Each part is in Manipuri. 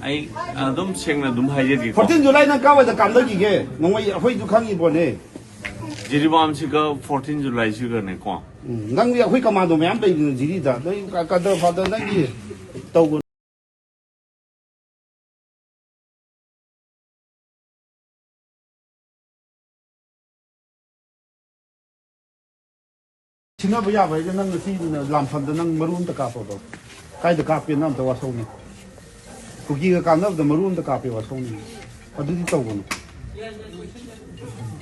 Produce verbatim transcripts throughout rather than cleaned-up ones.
ꯑꯩ ꯑꯗꯨꯝ ꯁꯦꯡꯅ ꯑꯗꯨꯝ ꯍꯥꯏꯖꯒꯦꯀꯣ꯫ Fourteen July ꯅꯪ ꯀꯥꯏꯋꯥꯏꯗ ꯀꯥꯞꯅꯈꯤꯒꯦ? ꯅꯣꯡꯃꯩ ꯑꯩꯈꯣꯏꯁꯨ ꯈꯪꯉꯤꯕꯣꯅꯦ꯫ ꯖꯤꯔꯤꯕꯥꯝꯁꯤꯒ fourteen July ꯁꯤꯒꯅꯦꯀꯣ꯫ ꯎꯝ, ꯅꯪꯗꯤ ꯑꯩꯈꯣꯏ ꯀꯃꯥꯟꯗꯣ ꯃꯌꯥꯝ ꯂꯩꯗꯅ ꯖꯤꯔꯤꯗ꯫ ꯅꯣꯏ ꯀꯗꯔ ꯐꯥꯗꯔ ꯅꯪꯒꯤ ꯇꯧꯒꯅꯨ꯫ ꯁꯤꯟꯅꯕ ꯌꯥꯕ ꯍꯥꯏꯁꯦ ꯅꯪ ꯉꯁꯤ ꯂꯥꯟꯐꯝꯗ ꯅꯪ ꯃꯔꯨ ꯑꯝꯇ ꯀꯥꯞꯄꯕ? ꯀꯥꯏꯗ ꯀꯥꯞꯀꯦ ꯅꯪ ꯑꯝꯇ ꯋꯥꯁꯧꯅꯦ꯫ ꯀꯨꯀꯤꯒ ꯀꯥꯟꯅꯕꯗ ꯃꯔꯨ ꯑꯝꯇ ꯀꯥꯞꯄꯦ ꯋꯥꯁꯧꯅꯦ꯫ ꯑꯗꯨꯗꯤ ꯇꯧꯒꯅꯨ꯫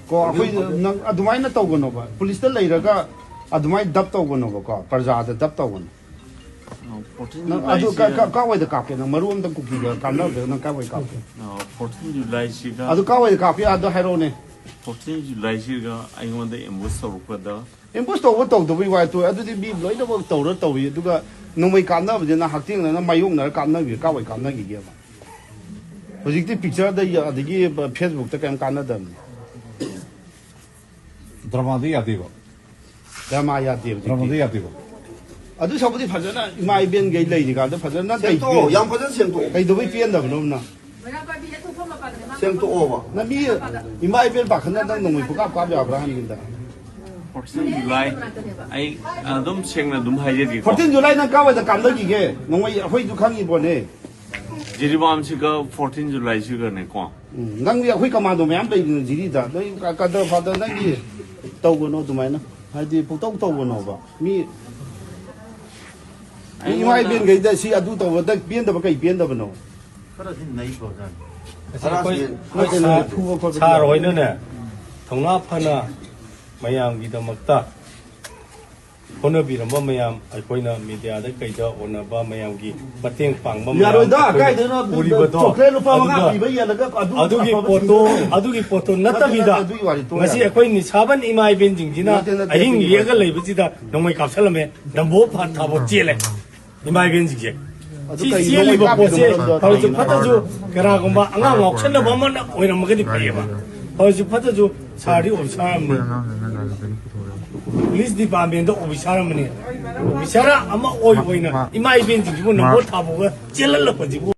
ꯀꯣ, ꯑꯩꯈꯣꯏ ꯅꯪ ꯑꯗꯨꯃꯥꯏꯅ ꯇꯧꯒꯅꯣꯕ꯫ ꯄꯨꯂꯤꯁꯇ ꯂꯩꯔꯒ ꯑꯗꯨꯃꯥꯏꯅ ꯗꯞ ꯇꯧꯒꯅꯣꯕꯀꯣ, ꯄ꯭ꯔꯖꯥꯗ ꯗꯞ ꯇꯧꯒꯅꯨ꯫ ꯑ, fourteen ꯅꯪ ꯑꯗꯨ ꯀ-, July ꯁꯤꯒ ꯀ-, ꯀꯥꯋꯥꯏꯗ ꯀꯥꯞꯀꯦ? ꯅꯪ ꯃꯔꯨ ꯑꯝꯇ ꯀꯨꯀꯤꯒ ꯀꯥꯟꯅꯕꯗ ꯅꯪ ꯀꯥꯋꯥꯏ ꯀꯥꯞꯀꯦ? ꯑ, fourteen July ꯁꯤꯒ ꯑꯗꯨ ꯀꯥꯋꯥꯏꯗ ꯀꯥꯞꯀꯦ? ꯑꯗꯨ ꯍꯥꯏꯔꯛꯑꯣꯅꯦ꯫ Fourteen July ꯁꯤꯒ ꯑꯩꯉꯣꯟꯗ ambush ꯇꯧꯔꯛꯄꯗ꯫ Ambush ꯇꯧꯕ ꯇꯧꯗꯕꯩ ꯋꯥ ꯇꯣꯛꯑꯦ꯫ ꯑꯗꯨꯗꯤ ꯃꯤ ꯂꯣꯏꯅꯃꯛ ꯇꯧꯔ ꯇꯧꯏ꯫ ꯑꯗꯨꯒ ꯅꯣꯡꯃꯩ ꯀꯥꯞꯅꯕꯁꯤꯅ ꯍꯛꯊꯦꯡꯅꯅ ꯃꯥꯌꯣꯛꯅꯔ ꯀꯥꯞꯅꯕꯤ ꯀꯥꯋꯥꯏ ꯀꯥꯞꯅꯈꯤꯒꯦꯕ? ꯍꯧꯖꯤꯛꯇꯤ ꯄꯤꯛꯆꯔꯗ ꯌ-, ꯑꯗꯒꯤ ꯐꯦꯁꯕꯨꯛꯇ ꯀꯔꯤꯝ ꯀꯥꯟꯅꯗꯕꯅꯤ꯫ ꯗ꯭ꯔꯃꯥꯗ ꯌꯥꯗꯦꯕ꯫ ꯗ꯭ꯔꯃꯥ ꯌꯥꯗꯦ ꯍꯧꯖꯤꯛꯇꯤ꯫ ꯗ꯭ꯔꯃꯥꯗ ꯌꯥꯗꯦꯕ꯫ ꯑꯗꯨ ꯁꯔꯨꯛꯄꯨꯗꯤ ꯐꯖꯅ ꯏꯃꯥ ꯏꯕꯦꯟꯈꯩ ꯂꯩꯔꯤꯀꯥꯟꯗ ꯐꯖꯅ ꯅꯪ ꯀꯩ ꯁꯦꯡꯇꯣꯛꯑꯣ, ꯄꯦꯟ-, ꯌꯥꯝ ꯐꯖꯅ ꯁꯦꯡꯇꯣꯛꯑꯣ꯫ ꯀꯩꯗꯧꯕꯩ ꯄꯦꯟꯗꯕꯅꯣ ꯅꯪ? ꯁꯦꯡꯇꯣꯛꯑꯣꯕ꯫ ꯅꯪ ꯃꯤ ꯏꯃꯥ ꯏꯕꯦꯟ ꯄꯥꯈꯠꯅ ꯅꯪ ꯅꯣꯡꯃꯩ ꯄꯨꯀꯥꯞ ꯀꯥꯞ ꯌꯥꯕ꯭ꯔꯥ ꯍꯥꯏꯕꯅꯤꯗ꯫ Fourteen July, ꯑꯩ ꯑꯗꯨꯝ ꯁꯦꯡꯅ ꯑꯗꯨꯝ ꯍꯥꯏꯖꯒꯦꯀꯣ꯫ Fourteen July ꯅꯪ ꯀꯥꯋꯥꯏꯗ ꯀꯥꯞꯅꯈꯤꯒꯦ? ꯅꯣꯡꯃꯩ ꯑꯩꯈꯣꯏꯁꯨ ꯈꯪꯉꯤꯕꯣꯅꯦ꯫ ꯖꯤꯔꯤꯕꯥꯝꯁꯤꯒ fourteen July ꯁꯤꯒꯅꯦꯀꯣ꯫ ꯎꯝ, ꯅꯪꯗꯤ ꯑꯩꯈꯣꯏ ꯀꯃꯥꯟꯗꯣ ꯃꯌꯥꯝ ꯂꯩꯗꯅ ꯖꯤꯔꯤꯗ꯫ ꯅꯣꯏ ꯀ-, ꯀꯗꯔ ꯐꯥꯗꯔ ꯅꯪꯒꯤ ꯇꯧꯒꯅꯣ ꯑꯗꯨꯃꯥꯏꯅ꯫ ꯍꯥꯏꯗꯤ ꯄꯨꯡꯇꯧ ꯇꯧꯒꯅꯣꯕ꯫ ꯃꯤ ꯃꯤ ꯏꯃꯥ ꯑꯩꯉꯣꯟꯗ ꯏꯕꯦꯟꯈꯩꯗ ꯁꯤ ꯑꯗꯨ ꯇꯧꯕꯗ ꯄꯦꯟꯗꯕ ꯀꯩ ꯄꯦꯟꯗꯕꯅꯣ? ꯈꯔꯗꯤ ꯅꯩꯈ꯭ꯔꯣ ꯖꯥꯠꯅꯤ꯫ ꯑꯁꯤ ꯑꯩꯈꯣꯏ, ꯈꯔ ꯑꯩꯈꯣꯏ ꯁꯥꯔ, ꯐꯨꯕ ꯈꯣꯠꯄꯗꯤ ꯁꯥꯔ ꯌꯥꯗꯦ꯫ ꯍꯣꯏꯅꯅꯦ, ꯊꯧꯅꯥ ꯐꯅ ꯃꯌꯥꯝꯒꯤꯗꯃꯛꯇ ꯍꯣꯠꯅꯕꯤꯔꯝꯕ ꯃꯌꯥꯝ, ꯑꯩꯈꯣꯏꯅ ꯃꯦꯗꯤꯌꯥꯗ ꯀꯩꯗ ꯎꯅꯕ ꯃꯌꯥꯝꯒꯤ ꯃꯇꯦꯡ ꯄꯥꯡꯕ ꯃꯌꯥꯝ ꯌꯥꯔꯣꯏꯗ, ꯑꯩꯈꯣꯏꯅ ꯀꯥꯏꯗꯩꯅꯣ? ꯎꯔꯤꯕꯗꯣ, ꯆꯣꯀ꯭ꯂꯦꯠ ꯂꯨꯄꯥ ꯃꯉꯥ ꯑꯗꯨꯒ ꯄꯤꯕ ꯌꯦꯜꯂꯒ ꯑꯗꯨ ꯑꯗꯨꯒꯤ ꯑꯐꯕ ꯄꯣꯠꯇꯣ, ꯁꯤꯡꯖꯨ꯫ ꯑꯗꯨꯒꯤ ꯄꯣꯠꯇꯣ ꯅꯠꯇꯦ, ꯅꯠꯇꯕꯤꯗ, ꯅꯠꯇꯦ, ꯑꯗꯨꯒꯤ ꯋꯥꯔꯤ ꯇꯣꯛꯑꯣ, ꯉꯁꯤ ꯌꯥꯔꯦ꯫ ꯑꯩꯈꯣꯏ ꯅꯤꯁꯥꯕꯟ ꯏꯃꯥ ꯏꯕꯦꯟꯁꯤꯡꯁꯤꯅ ꯅꯠꯇꯦ, ꯅꯠꯇꯦ, ꯑꯍꯤꯡ ꯑꯗꯨꯒꯤ ꯂꯦꯛꯑꯒ ꯋꯥꯔꯤ ꯂꯩꯕꯁꯤꯗ ꯅꯣꯡꯃꯩ ꯀꯥꯞꯁꯜꯂꯝꯃꯦ, ꯗꯝꯕꯣ ꯐ-, ꯊꯥꯕ ꯆꯦꯜꯂꯦ ꯏꯃꯥ ꯏꯕꯦꯟꯁꯤꯡꯁꯦ꯫ ꯑꯗꯨ ꯁꯤ ꯀꯩ ꯆꯦꯜꯂꯤꯕ ꯅꯣꯡꯃꯩ ꯄꯣꯠꯁꯦ ꯀꯥꯞꯄꯤꯅꯣ? ꯍꯧꯖꯤꯛ ꯐꯠꯇꯁꯨ ꯀꯅꯥꯒꯨꯝꯕ ꯑꯉꯥꯡ ꯉꯥꯎꯁꯟꯅꯕ ꯑꯃꯅ ꯑꯣꯏꯔꯝꯃꯒꯗꯤ ꯐꯩꯌꯦꯕ꯫ ꯍꯧꯖꯤꯛ ꯐꯠꯇꯁꯨ ꯁꯥꯔꯗꯤ ꯑꯣꯐꯤꯁꯥꯔ ꯑꯃꯅꯤ꯫ ꯄꯨꯂꯤꯁ ꯗꯤꯄꯥꯔꯠꯃꯦꯟꯗ ꯑꯣꯐꯤꯁꯥꯔ ꯑꯃꯅꯤ꯫ ꯑꯣꯐꯤꯁꯥꯔ ꯑꯃ ꯑꯣꯏ ꯑꯣꯏꯅ ꯏꯃꯥ ꯏꯕꯦꯟꯁꯤꯡꯁꯤꯕꯨ ꯅꯝꯕꯣ ꯊꯥꯕꯒ ꯆꯦꯜꯍꯜꯂꯛꯄꯁꯤꯕꯨ